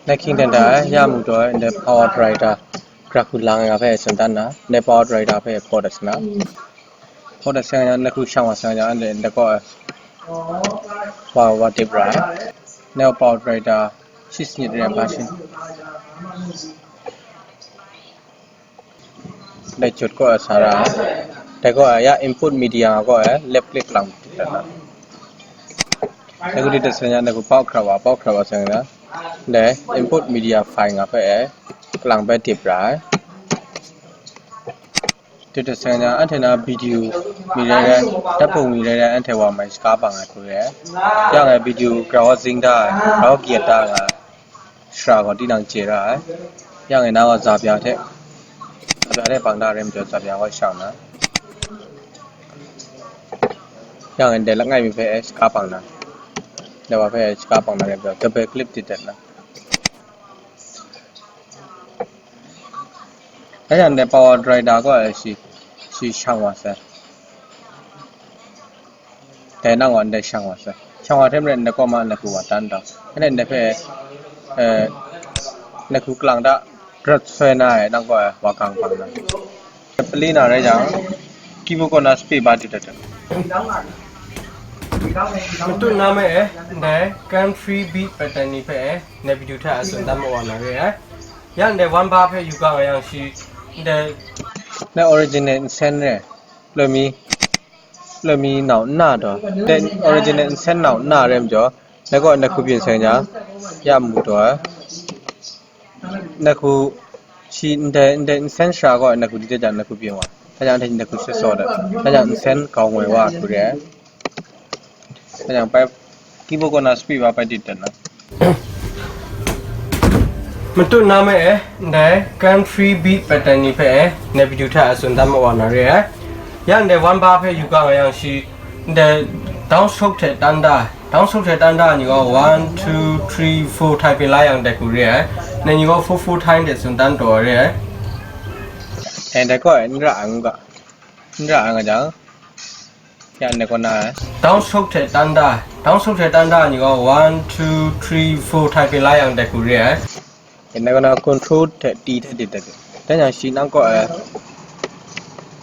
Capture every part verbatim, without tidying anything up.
Nai hkying dan da ai, ya mu taw ai, ndai power operator, graphic lang nga hpe tsun dan na, ndai power operator hpe hpaw dat sa na. Hpaw dat sa nga, nai hku shang wa sa nga, ndai, ndai kaw ai, wa, wa dip ra ai. Ndai power operator, shi sanit re ai hpa shi. Dai jut kaw ai sa ra ai. Dai kaw ai ya input media nga kaw ai left click lang dip dat na. Dai kaw dip dat sa nga, dai kaw pau hkrap wa, pau hkrap wa sa nga, dai input media file nga hpe ai, kalang hpe dip ra ai. Dip dat sa nga, anhte na video mi rai rai, dat pung mi rai rai, anhte wa mai shaga bang ai hku re ai. Ya nga video grau zing da ai, grau gyet da nga ai. Shara gaw tinang chye ra ai. Ya nga na gaw, za bya hte, za bya hte bang da re majaw, za bya gaw shang na. Ya nga ndai langai mi hpe shaga bang na. Dai wa hpe shaga bang na re majaw, double click dip dat na. Dai yang ndai power operator gaw shi, shi shang wa sai. Dai nang gaw ndai shang wa sai. Shang wa hte maren ndai kaw ma nai hku wa tan taw. Anhte ndai hpe, eh, nai hku kalang da, rat soi na ai nang gaw wa gang bang na. Pali na rai jang, keyboard kaw na speed bar dip dat dat. Matut na me e, ndai country beat pattern ni hpe e, ndai video hta a tsun dan mawa na re ai. Yang ndai one bar hpe yu ga nga yang shi, ndai, ndai original nsen re, loi mi, loi mi nau nna taw, ndai original nsen nau nna re majaw, ndai kaw ndai hku byin sai nga, ya mu taw ai. Nai hku shi ndai, ndai nsen shara gaw nai hku di de dan nai hku byin wa. Hpa jang hte nai hku sat saw dat. Hpa jang nsen kau ngoi wa hku re ai. Hpa jang pai, keyboard kaw na speed bar pai dip dat na. Matut na me e, ndai country beat pattern ni hpe e, ndai video hta a tsun dan mawa na re ai. Yang ndai one bar hpe yu ga nga yang shi, ndai downstroke hte tan da, downstroke hte tan da ni gaw one, two, three, four type la yang dai hku re ai. Nai ni gaw four four time de tsun dan taw re ai. E, dai gaw n ra ai ngu ga. N ra ai nga jang, ya ndai kaw na ai. Downstroke hte tan da, downstroke hte tan da ni gaw one, two, three, four type la yang dai hku re ai. Ndai kaw na control hte T hte dip dat. Dan yang shi nang kaw ai,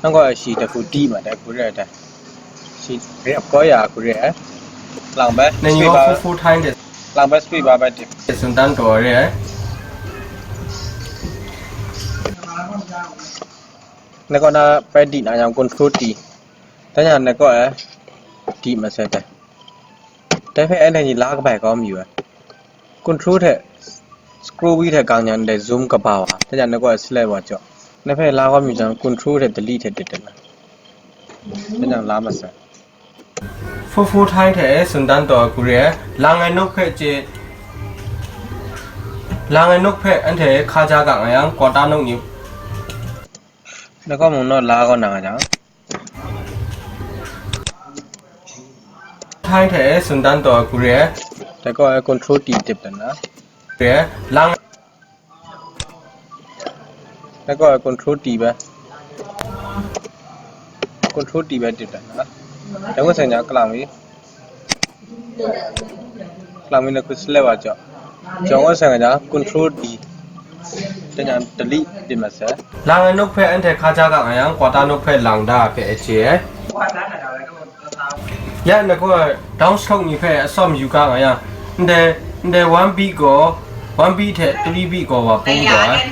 nang kaw ai shi dai hku di ma, dai hku re ai dai. Shi rep kau ya hku re ai. Lang bai, nai ni gaw four four time de, lang bai speed bar bai dip. Tsun dan taw re ai. Nai kaw na bai di na yang control T. Dan yang nai kaw ai di ma sai dai. Dai hpe anhte ni la kabai kau mayu ai. Control hte scroll wheel hte gang yang ndai zoom kaba wa, dan yang nai kaw ai select wa jaw. Nai hpe la kau mayu jang control hte delete hte dip dat na. Dan yang la ma sai. Four four time hte tsun dan taw ai hku re ai. Lang ai nok hpe chye, lang ai nok hpe anhte hkaja ga nga yang, quarter nok ni. Dai kaw mung naw la kau na nga jang. Time hte tsun dan taw ai hku re ai. Dai kaw ai control T dip dat na. Re ai. Lang. Dai kaw ai control T bai. Control T bai dip dat na. Dai ngut sai nga kalang mi. Kalang mi na hku select wa jaw. Jaw ngut sai nga control D. Dan yang delete dip ma sai. Lang ai nok hpe anhte hkaja ga nga yang, quarter nok hpe lang da hpe a chye ai. Ya nai kaw downstroke ni hpe atsawm yu ga nga yang, ndai, ndai one beat gaw, one beat hte three beat gaw wa pung taw ai.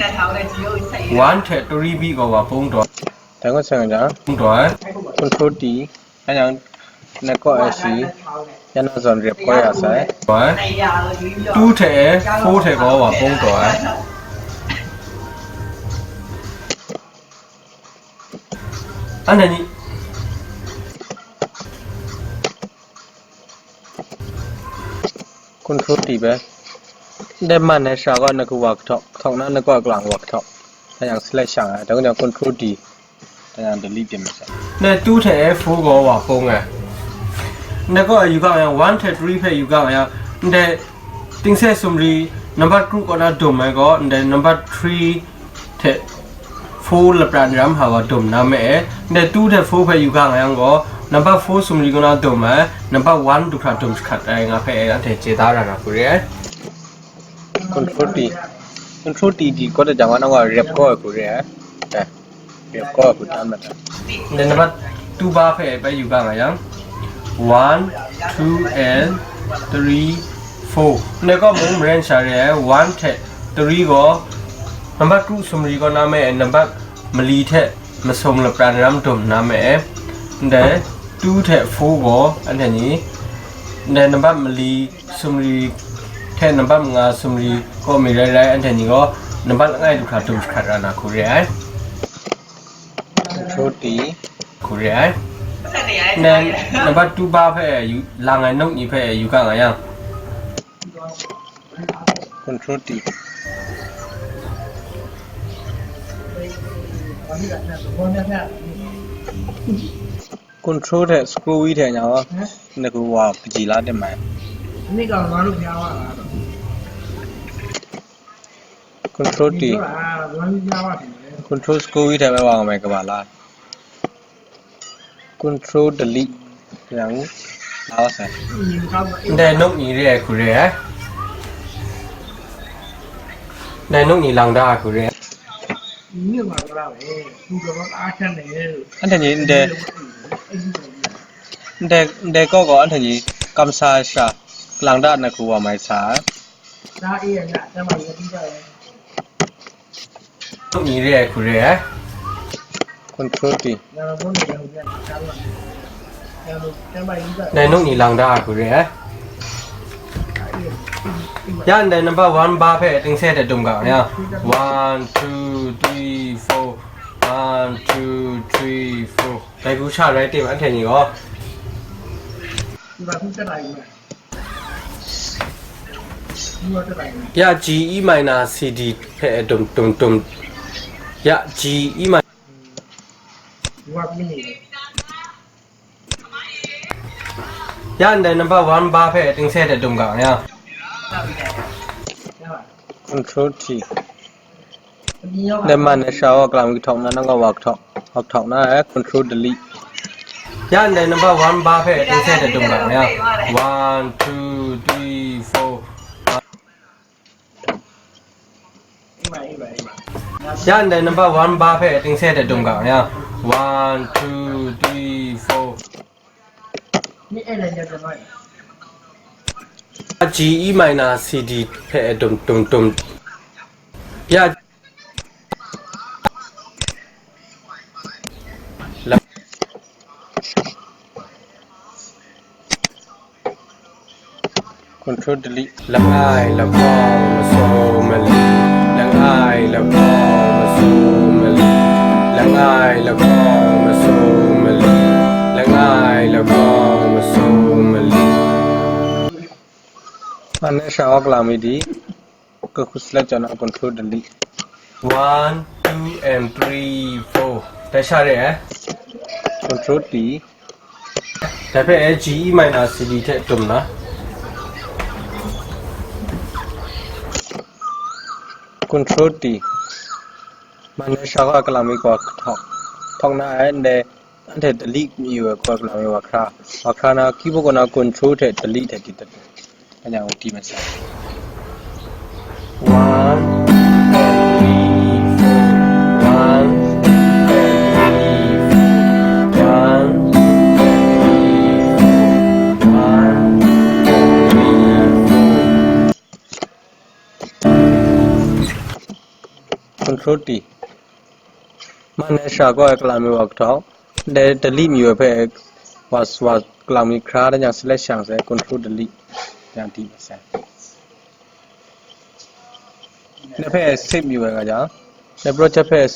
One hte three beat gaw wa pung taw ai. Dai ngut sai nga, pung taw ai. Control D, dan yang nai kaw ai shi, ya na zawn rep kau ya sai. Two hte four hte gaw wa pung taw ai. Anhte ni. Control T bai. Ndai man ai shara gaw nai hku wa kahtawk, kahtawk na nai kaw kalang wa kahtawk. Dan yang select shang ai, dai ngut yang control D. Dan yang delete dip ma sai. Ndai two hte four gaw wa pung ai. Ndai kaw yu ga yang, one hte three hpe yu ga yang, ndai tingse sumri number group kaw na dum ai gaw, ndai number three hte four lapran ram hpa wa dum na me e. Ndai two hte four hpe yu ga nga yang gaw, number four sumri kaw na dum ai, number one du hkra dum jahkrat ai nga hpe anhte chye da ra na hku re ai. Control T. Control T တီးကောတကြမှာတော့ rep ကောခုရဲ။ အဲ။ rep ကောခုတမ်းတာ။ ဒီနံပါတ် two ဘာဖဲပဲယူပါငါယံ။ one, two and three, four. နေကောမုံမရန်ရှာရဲ one ထဲ three ကော နံပါတ် two စမရီကောနာမဲ နံပါတ် မလီထဲ မစုံလပရန်ရမ်တုံနာမဲ ဒီ two ထဲ four ကော အန်ထနီ ဒီနံပါတ် မလီ စမရီထဲ နံပါတ် ငါး စမရီ ကောမီရဲရဲ အန်ထနီ ကော နံပါတ် ငါး ဒုခါတုံခါရနာခုရဲ Control T. ခုရဲ ဒီနံပါတ် two ဘာဖဲယူ လာငါနုံညီဖဲယူကငါယံ။ Control T. Control ထဲ scroll wheel ထဲညာဝါ နကူဝါပကြည်လာတဲ့မိုင်။ နှစ်ကောင်ငါတို့ဖျားသွားတာတော့ Control T. ဒီကဝါကြီးဖျားသွားတယ်။ Control scroll wheel ထဲပဲဝါအောင်မယ်ကဘာလား။ Control delete ညာဦးလာဝါဆန်။ ဒီနုံညီရဲခုရဲ ဒီနုံညီလင်ဒါခုရဲ။ မြင့်မှာကြလားပဲသူတော်အားချက်နေ အဲ့ဒါကြီး ဒီ ဒီကောကောအဲ့ဒါကြီး ကမ်ဆာရှာ ကလန်ဒါနှစ်ခုပါမိုင်ဆာ ဒါအေးရညကျမ်းမာရေးပြီးကြတယ် နုံညီရဲခုရဲ Control T. ညာတော့ဘုန်းကြီးရောက်ပြန်တာလို့ ဒီနုံညီလင်ဒါခုရဲ ရန်ဒီနံပါတ် one ဘာဖဲတင်ဆက်တဲ့တုံကအောင်ရ one two three four one two three four ဒီကူချရဲတင်မန်ထဲညီရော ဒီမှာသူတက်လာပြီ ရ G E minor C D ဖဲတုံတုံတုံ ရ G E minor ဒီမှာပြနေတယ် ရန်ဒီနံပါတ် one ဘာဖဲတင်ဆက်တဲ့တုံကအောင်ရ Control T. ဒီမှာနဲ့ရှာဝါကလာမီကထောက်နာနောက်ဝါကထောက်ဝါကထောက်နာအဲ Control delete. ရန်ဒီနံပါတ် one ဘာဖဲတင်ဆက်တဲ့တုံကအောင်ရ one two three four ရန်ဒီနံပါတ် one ဘာဖဲတင်ဆက်တဲ့တုံကအောင်ရ one two three four นี่เอเลยจะเป็นไง G E minor C D ဖဲတုံတုံတုံ ရ Control delete. လက်ငိုက်လက်ပေါင်းမစိုးမလီလက်ငိုက်လက်ပေါင်းမစိုးမလီလက်ငိုက်လက်ပေါင်းမစိုးမလီလက်ငိုက်လက်ပေါင်းမစိုးမလီ Mane shawa klamidi. Kukus la chana control delete. One, two and three, four. Tasha re eh? Control T. Tapi eh G E minor C D te tum na. Control T. Mane shawa kalami kwa thok. Thok na eh nde. Ante delete mi we kwa kalami wakra. Wakra na keyboard ko na control te delete te di te. Kanya uti masa. One, three, four. One, three, four. One, three, four. One, three, four. Control T. Mane shawa kalami wakra. De delete mi we pe was was kalami kra de yang select shang se control delete. Yang di masa. Ne pe save mi we ga ja. Ne project pe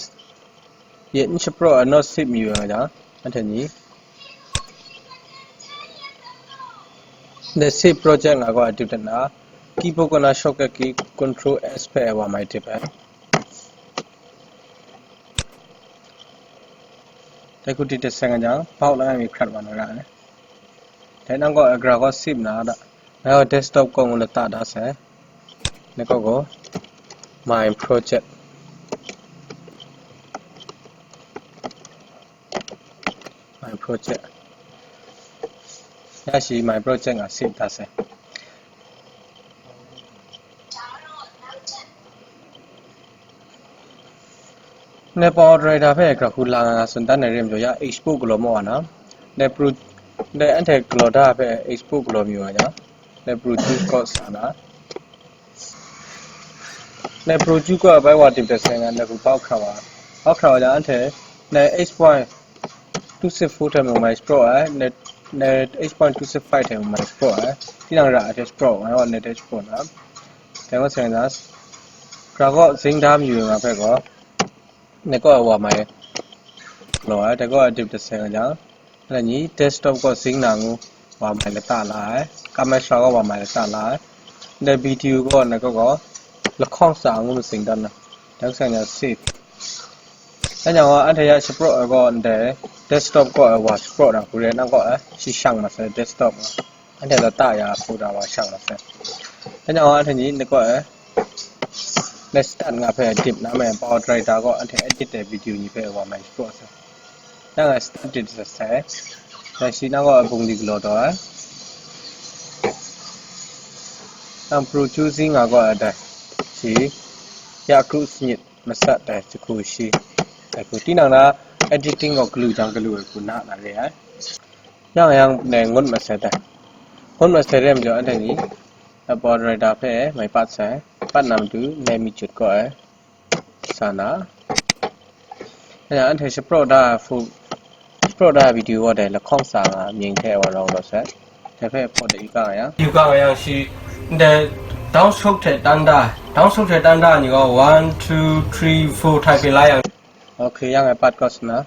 ye ni pro a not save mi we ga ja. Ante ni. Ne save project nga ko atu tana. Keyboard ko na shortcut key control S pe wa mai te pe. Te kuti te seng ja. Pau la mi krat wa na ra ne. Te nang ko agra ko save na da. Na desktop ko ngula ta da se. Ne ko ko my project. My project. Ya shi my project nga save ta se. Ne Power Rider hpe grahku la nga sun dan ai rim jaw ya, export galaw maw na. Ne pro ne anhte galaw da hpe export galaw mi wa ya. Ne produce kaw sa na. Ne produce kaw bai wa tip de se nga ne ku pau kra wa. Pau kra wa ya anhte ne eight point two six four hte mung mai spraw ai, ne ne eight point two six five hte mung mai spraw ai. Tinang ra ai hte spraw nga wa ne hte spraw na. Dai wa se nga, gra kaw zing da mayu nga hpe gaw, ne kaw wa mai law ai, dai kaw a dip da se nga jang, ana ni desktop kaw zing na ngu wa mai lata la ai, kamai sara kaw wa mai lata la ai, ndai video kaw ne kaw gaw lahkawng sa ngu masing dan na, dang sa nya save. Dai nya wa anhte ya shapraw ai kaw ndai desktop kaw ai wa shapraw na kure nang kaw ai shi shang masai desktop nga. Anhte lata ya hku da wa shang masai. Dai nya wa anhte ni ne kaw ai ne start nga hpe dip na me Power Rider kaw anhte edit ai video ni hpe wa mai shapraw sai. Nang ai start dip sa sai. Dai shi nang kaw ai bungli galaw taw ai. Nang producing nga gaw ai dai shi ya kru sanit masat dai jahku shi dai hku tinang na editing gaw galu jang galu ai hku na na re ai. Yang yang ne ngut masai dai. Ngut masai re majaw anhte ni Power Rider hpe mai pat sai. Pat na matu ne mi jut gaw ai. Sa na. Aya anhte shapraw da hku, shapraw da video wa dai lahkawng sa nga mying hte wa rawng law sai. Dai hpe hpaw de yu ga nga yang. Yu ga nga yang shi, ndai dawng suk hte tan da, dawng suk hte tan da ni gaw one, two, three, four htai pyi la yang. Okay, yang ai pat kaw sa na.